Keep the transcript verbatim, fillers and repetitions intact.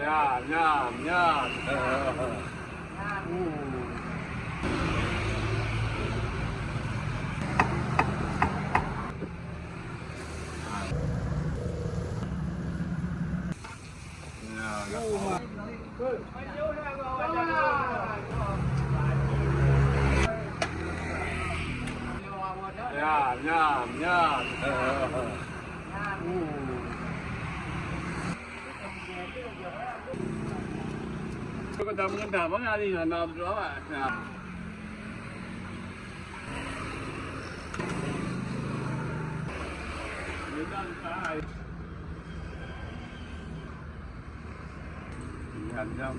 Nyan, nyan, nyan. Nyan, nyan, nyan. Cuba dah mengenal mana ni, anak Abdul Awak. Nah. Dia dah entah. Sembilan jam.